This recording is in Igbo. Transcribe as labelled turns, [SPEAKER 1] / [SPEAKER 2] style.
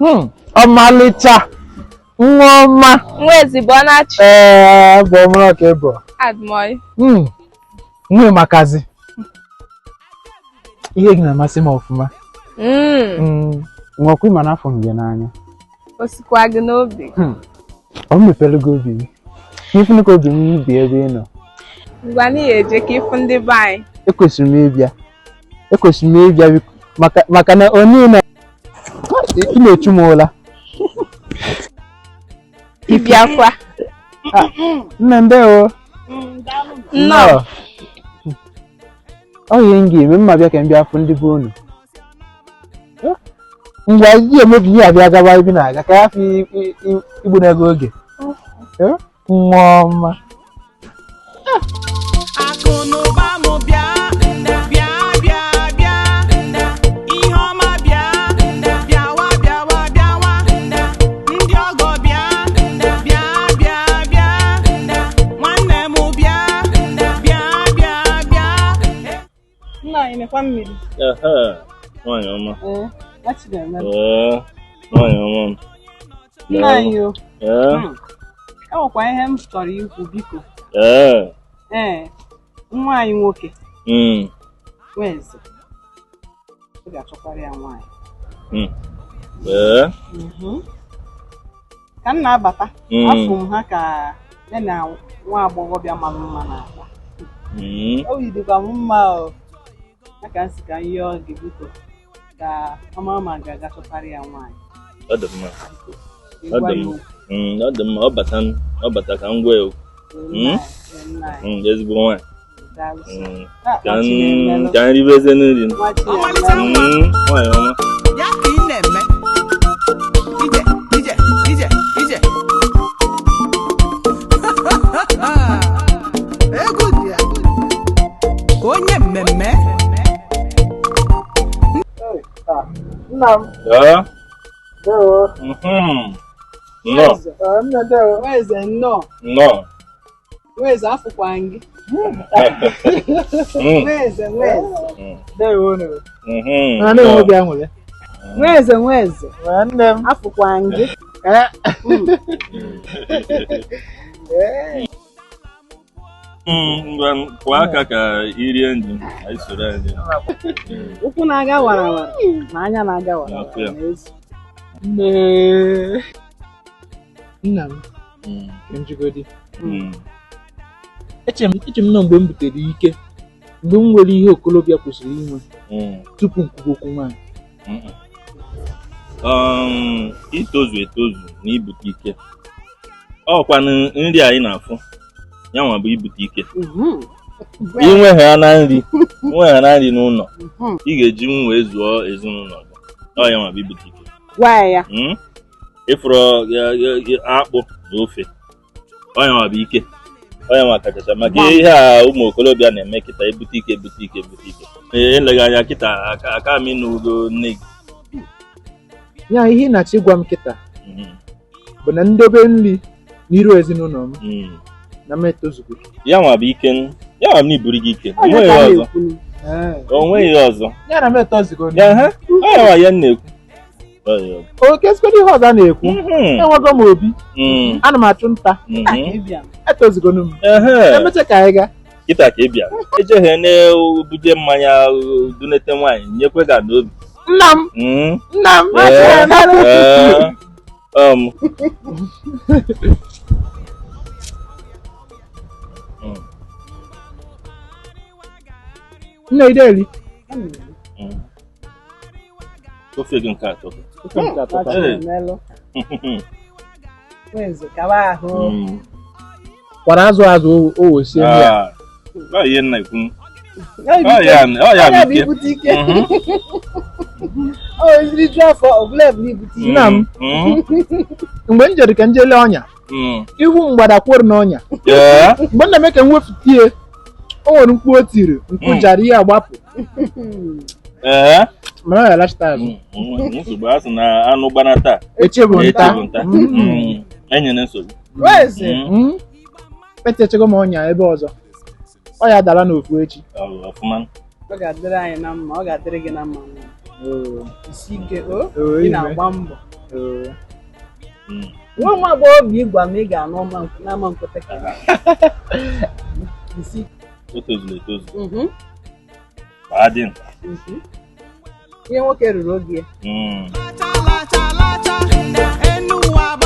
[SPEAKER 1] Ọmalịcha nwa ọma.
[SPEAKER 2] Nwa eze, bọnachi.
[SPEAKER 1] Ee, bụ ọmụrụ ka ị bụ.
[SPEAKER 2] Admoy.
[SPEAKER 1] Nwa makazi ihe gị na-amasị m ọfụma.
[SPEAKER 3] Nwekwa ịma na afọ m gị n'anya.
[SPEAKER 2] O sikwa gị n'obi?
[SPEAKER 3] Ọ mepere gị obi gị n'ifunu ka obi m bi ebe ị nọ.
[SPEAKER 2] Ngwa, n'ihi eje ka ịfụ ndị be anyị.
[SPEAKER 3] Ekwesịrị m ịbịa, ekwesịrị m ịbịa maka na onye na ị na-echu m ụla.
[SPEAKER 2] Ịbịakwa.
[SPEAKER 3] Nna, ndewo.
[SPEAKER 2] Nnọọ.
[SPEAKER 3] Ọ ihe m ga-eme mma bịa ka m bịa fụ ndị be unu. Ngwa, iji emebi ihe abịa gaba ebe na-aga ka ya fụ igbu na-ego oge. Nwa ọma.
[SPEAKER 4] Akụ na ụba m, bịa bịa bịa bịa, ihe ọma, bịa bịawa bịawa bịawa, ndị ọgọ, bịa bịa bịa bịa, nwanne m, bịa bịa bịa bịa.
[SPEAKER 5] Nna anyị, nekwa mmiri.
[SPEAKER 6] Ehe, nwaanyị ọma.
[SPEAKER 5] Ee, nwa Chinemere.
[SPEAKER 6] Ee, nwaanyị ọma m.
[SPEAKER 5] Nna anyị o.
[SPEAKER 6] Ee.
[SPEAKER 5] E nwekwa ihe m chọrọ ikwu, biko.
[SPEAKER 6] Ee.
[SPEAKER 5] Ee, nwa anyị nwoke, Nweze, ị ga-achọkwara ya nwaanyị.
[SPEAKER 6] Ee.
[SPEAKER 5] Ka m na-abata, afụ m ha ka ya na nwa agbọghọbịa mara mma na-akpa. Obi dịkwa m mma o. Ya ka m si ka m yọọ gị, biko, ka ọma ma ga-aga chọtara ya nwaanyị.
[SPEAKER 6] Ọ dị mma.
[SPEAKER 5] Ị
[SPEAKER 6] Ọ
[SPEAKER 5] gwa
[SPEAKER 6] dị
[SPEAKER 5] ya
[SPEAKER 6] mma.
[SPEAKER 5] okwu.
[SPEAKER 6] Ọ dị mma, ọ bata ka m gwa ya okwu.
[SPEAKER 5] Ee, nna anyị, ee, nna anyị.
[SPEAKER 6] Ezigbo nwaanyị.
[SPEAKER 5] Daalụ sọ.
[SPEAKER 6] Ka
[SPEAKER 5] Ah, nwa Chinemelụ.
[SPEAKER 6] ka m ribeze nri.
[SPEAKER 5] Nwa
[SPEAKER 4] Ọmalịcha
[SPEAKER 5] Chinemelụ.
[SPEAKER 4] nwa.
[SPEAKER 6] Nwaanyị ọma.
[SPEAKER 4] Ya ka ị na-eme ije ije ije ije, egwu dị ya, onye mmemme.
[SPEAKER 1] Nna m.
[SPEAKER 6] Ee.
[SPEAKER 1] Ndewo.
[SPEAKER 6] Nnọọ.
[SPEAKER 1] Ee, nna, ndewo.
[SPEAKER 5] Nweze, nnọọ.
[SPEAKER 6] Nnọọ.
[SPEAKER 5] Nweze, afụkwa gị. Nweze, Nweze.
[SPEAKER 1] Ndewo nụ. Na na-enwe
[SPEAKER 6] Nnọọ.
[SPEAKER 1] obi aṅụrị.
[SPEAKER 5] Nweze, Nweze.
[SPEAKER 1] Nwanne m.
[SPEAKER 5] Afụkwa gị.
[SPEAKER 1] Ee.
[SPEAKER 6] Ngwa, kwụọ aka ka i rie nri, anyị soro anyị.
[SPEAKER 5] Ụkwụ na-aga warawara na anya na-aga warawara
[SPEAKER 6] Na-afụ ya.
[SPEAKER 5] na-ezu.
[SPEAKER 1] Nne. Nna m, ka m jigodi. Eche m na mgbe m butere ike, mgbe m nwere ihe okolobịa kwesịrị inwe tupu m kwugo okwu nwaanyị.
[SPEAKER 6] Itozu etozu na ibute ike, ọkwanụ nri anyị na-afụ ya nwa bụ ibute ike. Inwe ha na nri, inwe ha na nri n'ụlọ, ị ga-eji nwa wee zụọ ezinụlọ gị, ọ ya nwa bụ ibute ike.
[SPEAKER 5] Gwa ya.
[SPEAKER 6] Ịfụrọ akpụ na ofe, ọ ya nwa bụ ike, ọ ya nwa kachacha maka ihe a ụmụ okorobịa na-eme kịta, ebute ike, ebute ike, ebute ike. Ee, eleghị anya kịta aka m ịnụgo nne gị.
[SPEAKER 1] Ya ihe ị na-achọ ịgwa m kịta bụ na ndobe nri n'iru ezinụlọ m na m etozugo.
[SPEAKER 6] Ya nwa bụ ike, ya nwa m na iburu gị ike.
[SPEAKER 5] Ọ ya
[SPEAKER 6] onweghị
[SPEAKER 5] ka a
[SPEAKER 6] ọzọ.
[SPEAKER 5] na-ekwu.
[SPEAKER 1] Ee.
[SPEAKER 6] Onweghị ihe ọzọ.
[SPEAKER 1] Ya na m etozugo.
[SPEAKER 6] Ya ha, ọ ya nwa ya m na-ekwu. Ọ ya ọ.
[SPEAKER 1] Oke ezigbo ihe ọzọ a na-ekwu. Enwego m obi. Ana m achụ nta.
[SPEAKER 5] Kịta ka ị bịa.
[SPEAKER 1] Etozugonu m.
[SPEAKER 6] Ehe.
[SPEAKER 1] Emecha ka anyị gaa.
[SPEAKER 6] Kịta ka ị bịa ejeghe na-ebuje mmanya, dunete nwaanyị nyekwe gị n'obi.
[SPEAKER 1] Nna m. Nna m.
[SPEAKER 6] Ee, ee,
[SPEAKER 1] Nna, ideli.
[SPEAKER 6] Ofe gị nke atọ.
[SPEAKER 1] Ofe nke atọ.
[SPEAKER 5] Nwa Chinemelụ. Nweze, kawa ahụ.
[SPEAKER 1] Kwara azụ azụ o wosie nri a.
[SPEAKER 6] Ah, ọ ihe nna ekwu.
[SPEAKER 5] Ya bụ
[SPEAKER 6] Ọ ya ọ ya
[SPEAKER 5] ya
[SPEAKER 6] bụ
[SPEAKER 5] bụ
[SPEAKER 6] ike.
[SPEAKER 5] ibute ike. Ọ eziri ju afọ ọbụla bụ ibute ike.
[SPEAKER 1] Nna m. Mgbe m jere ka m jee lee ọnya, ihu mgbada kwụrụ n'ọnya.
[SPEAKER 6] Ee.
[SPEAKER 1] Mgbe m na-eme ka m wefute, o nwere mkpu o tiri nkụjara ihe agbapụ.
[SPEAKER 6] Ee.
[SPEAKER 1] Mana ọ ya lachita azụ.
[SPEAKER 6] Nsogbu a sị na anụ gbana taa
[SPEAKER 1] Eche bụ nta.
[SPEAKER 6] eche bụ nta. Enyere nsogbu.
[SPEAKER 5] Nweze.
[SPEAKER 1] Etechego m ọnya ebe ọzọ, ọ ya dara n'ofu echi.
[SPEAKER 6] Ọ bụ ọfụma.
[SPEAKER 5] Ọ ga-adịrị anyị na mma, ọ ga-adịrị gị na mma, nwa. Isi ike o.
[SPEAKER 1] Oo,
[SPEAKER 5] Ị
[SPEAKER 1] ime.
[SPEAKER 5] na-agba mbọ.
[SPEAKER 1] Oo.
[SPEAKER 5] Nwa nwa agbọghọbịa ịgwa m ị ga-anụ n'ama nkweta ka isi.
[SPEAKER 6] O tozuru etozu.
[SPEAKER 5] Mhm,
[SPEAKER 6] Baa dị nta.
[SPEAKER 5] Ihe nwoke ruru oge ya.
[SPEAKER 6] Mm.
[SPEAKER 4] Lacha lacha lacha, enu ụwa.